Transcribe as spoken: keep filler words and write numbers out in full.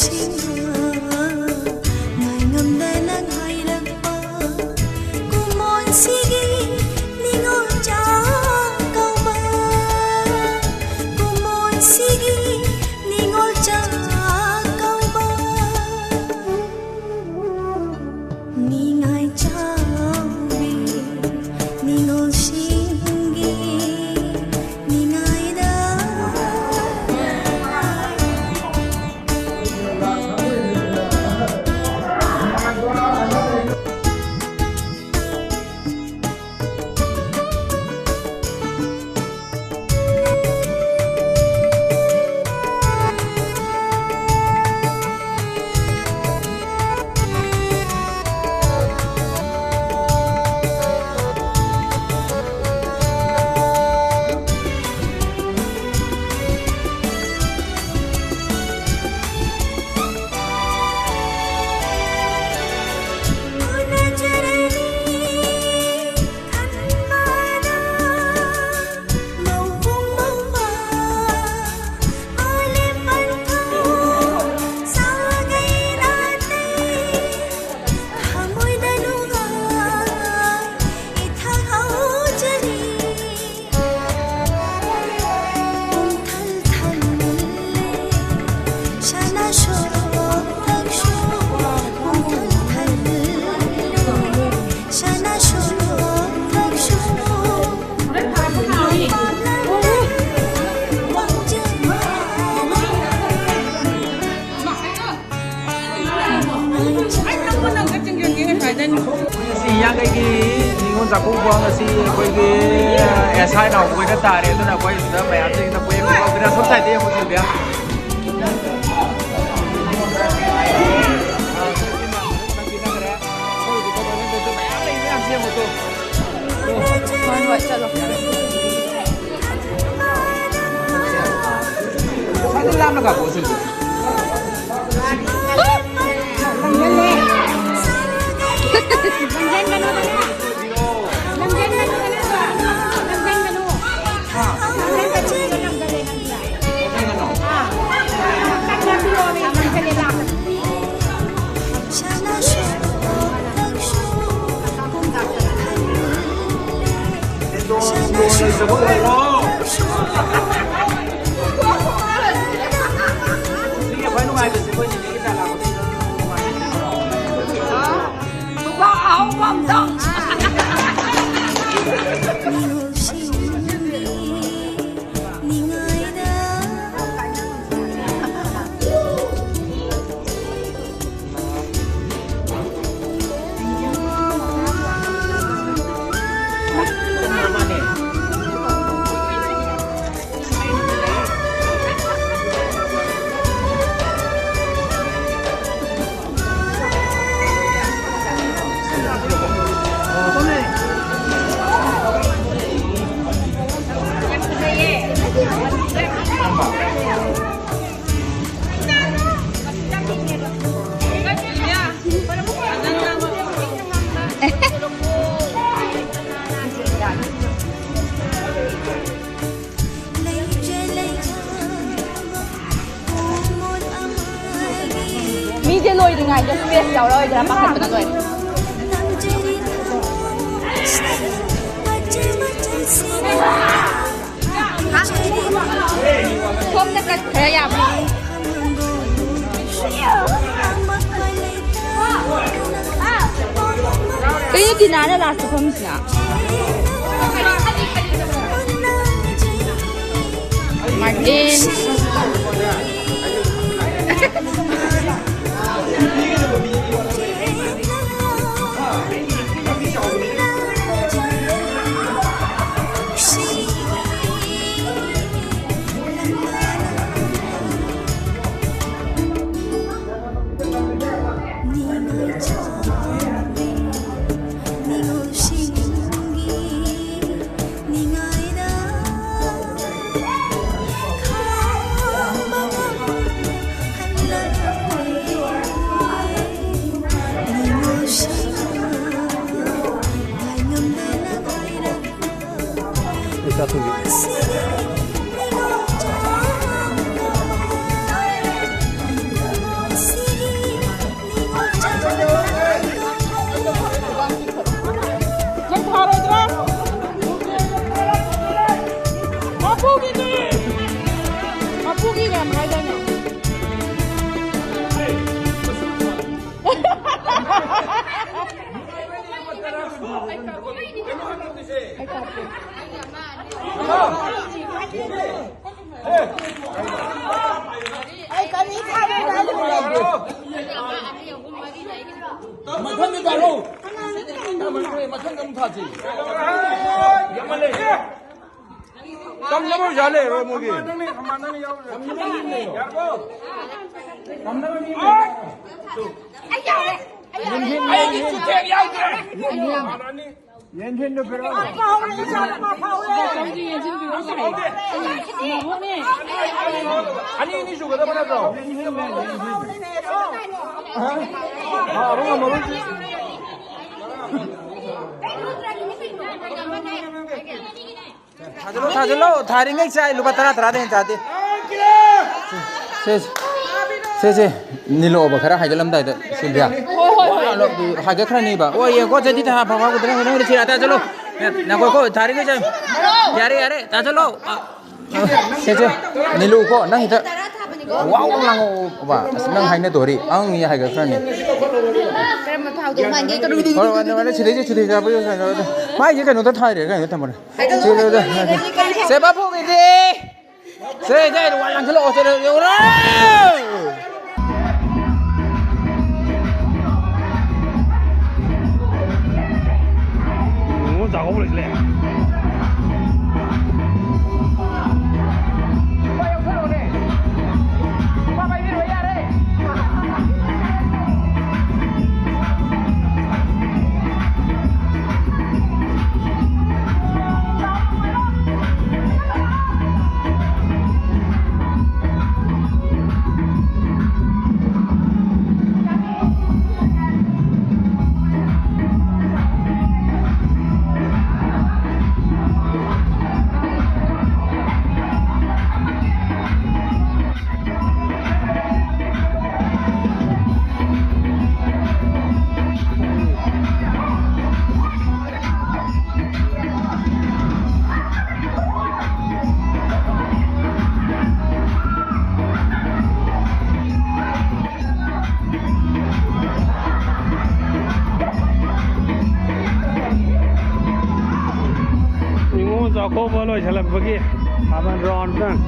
ꯁꯤꯡꯅ ꯉꯥꯏꯉꯝꯗꯅ ꯍꯥꯏꯔꯛꯄ ꯀꯨꯃꯣꯟꯁꯤꯒꯤ ꯅꯤꯉꯣꯜ ꯆꯥꯛꯀꯧꯕ, ꯀꯨꯃꯣꯟꯁꯤꯒꯤ ꯅꯤꯉꯣꯜ ꯆꯥꯛꯀꯧꯕ꯫ ꯅꯤꯡꯉꯥꯏ ꯆꯥꯎꯕꯤ ꯅꯤꯉꯣꯜꯁꯤꯡꯒꯤ ꯅꯤꯡꯉꯥꯏꯗ꯫ ꯉꯁꯤ ꯍꯤꯌꯥꯡꯒꯩꯒꯤ ꯅꯤꯉꯣꯜ ꯆꯥꯛꯀꯧꯕ ꯉꯁꯤ ꯑꯩꯈꯣꯏꯒꯤ ꯑꯦꯁ ꯑꯥꯏ ꯅꯥꯎꯕ ꯍꯣꯏꯗ ꯇꯥꯔꯦ꯫ ꯑꯗꯨꯅ ꯑꯩꯈꯣꯏ ꯁꯤꯗ ꯃꯌꯥꯝꯁꯤꯡꯗ ꯀꯣꯏꯌꯦ꯫ ꯁꯣꯝ ꯁꯥꯏꯗꯇ ꯌꯦꯡꯉꯣ, ꯁꯤꯜꯚꯤꯌꯥ꯫ ꯍꯣꯏ, ꯍꯣꯏ, ꯆꯠꯂꯣ꯫ ꯁꯥꯏꯗ ꯂꯥꯞꯅ ꯀꯥꯞꯄꯛꯑꯣ, ꯁꯤꯜꯚꯤꯌꯥ꯫ ꯃꯤꯁꯦ ꯂꯣꯏꯗ꯭ꯔꯤꯉꯩꯗ space ꯌꯥꯎꯔꯛꯑꯣꯏꯗ꯭ꯔꯥ ꯄꯥꯈꯠꯄꯅ ꯂꯣꯏꯔꯦ꯫ ꯁꯣꯝꯗ ꯀꯠ ꯈꯔ ꯌꯥꯕ꯭ꯔꯥ? ꯀꯩꯅꯣ ꯇꯤꯅꯥꯅ ꯂꯥꯁꯇ ꯐꯝꯃꯤꯁꯤꯅ? ꯃꯥꯔꯇꯤꯟ꯫ ꯅꯪ ꯊꯥꯔꯣꯏꯗ꯭ꯔꯥ? ꯇꯝꯅꯕ ꯑꯣꯖꯥ ꯂꯩꯔꯔꯣꯏ ꯃꯣꯏꯒꯤ꯫ ꯑꯩ ꯌꯥꯎꯔꯦ꯫ ꯑꯩ ꯌꯥꯎꯔꯦ꯫ ꯑꯩꯒꯤ ꯆꯨꯊꯦꯛ ꯌꯥꯎꯗ꯭ꯔꯦ꯫ ꯌꯦꯟꯁꯤꯟꯗꯨ ꯄꯤꯔꯛꯑꯣ꯫ ꯑꯅꯤ ꯑꯅꯤ ꯁꯨꯒꯗꯕ ꯅꯠꯇ꯭ꯔꯣ? ꯑꯥ, ꯑꯃ ꯉꯝꯃꯔꯣꯏ꯫ ꯊꯥꯖꯤꯜꯂꯣ, ꯊꯥꯖꯤꯜꯂꯣ, ꯊꯥꯔꯤꯉꯩ ꯆꯥꯏ, ꯂꯨꯄꯥ ꯇꯔꯥ, ꯇꯔꯥꯗꯩ ꯍꯦꯟꯅ ꯆꯥꯗꯦ꯫ ꯁꯦ, ꯁꯦ, ꯁꯦ, ꯅꯤꯜꯂꯛꯑꯣꯕ ꯈꯔ ꯍꯥꯏꯒꯠꯂꯝꯗꯥꯏꯗ, ꯁꯤꯜꯚꯤꯌꯥ꯫ ꯍꯣꯏ, ꯍꯣꯏ, ꯍꯣꯏ꯫ ꯍꯥꯏꯒꯠꯈ꯭ꯔꯅꯤꯕ꯫ ꯑꯣ, ꯌꯦꯡꯀꯣ, ꯆꯦꯗꯤ ꯊꯥ ꯐꯥ ꯐꯥ ꯎꯗ꯭ꯔꯦ, ꯍꯣꯔꯦꯟ ꯁꯤ, ꯇꯥꯖꯜꯂꯣ꯫ ꯉꯥꯏꯈꯣꯀꯣ, ꯊꯥꯔꯤꯉꯩ ꯆꯥꯏ꯫ ꯌꯥꯔꯦ, ꯌꯥꯔꯦ, ꯇꯥꯖꯜꯂꯣ꯫ ꯑ, ꯁꯦ, ꯁꯦ, ꯅꯤꯜꯂꯨꯀꯣ, ꯅꯪ ꯍꯦꯛꯇ ꯋꯥꯎ ꯋꯥꯎ ꯂꯥꯡꯉꯛꯑꯣꯕ꯫ ꯑꯁ, ꯅꯪ ꯍꯥꯏꯅꯗꯣꯔꯤ꯫ ꯑꯪ, ꯃꯤ ꯍꯥꯏꯒꯠꯈ꯭ꯔꯅꯤ꯫ ꯀꯔꯝꯕ ꯊꯥꯎꯗꯣ ꯃꯥꯟꯒꯦ? ꯍꯣꯏ, ꯍꯣꯏ, ꯍꯣꯏ, ꯁꯤꯗꯩꯁꯦ, ꯁꯤꯗꯩꯁꯦ, ꯃꯥꯏꯁꯦ ꯀꯩꯅꯣꯗ ꯊꯥꯏꯔꯦ, ꯀꯩꯅꯣꯗ ꯊꯝꯃꯔꯦ꯫ ꯁꯦ, ꯕꯥꯕꯨꯒꯤꯗꯤ꯫ ꯁꯦ, ꯁꯦ, ꯋꯥ ꯉꯥꯡꯁꯤꯜꯂꯛꯑꯣ, ꯁꯦ, ꯌꯧꯔꯦ꯫ ꯅꯤꯉꯣꯜ ꯆꯥꯛꯀꯧꯕ ꯂꯣꯏꯁꯤꯜꯂꯦ꯫ ꯅꯤꯉꯣꯜ ꯆꯥꯛꯀꯧꯕ ꯂꯣꯏꯁꯤꯜꯂꯛꯄꯒꯤ ꯊꯥꯕꯜ ꯔꯥꯎꯟ ꯑꯃꯇꯪ꯫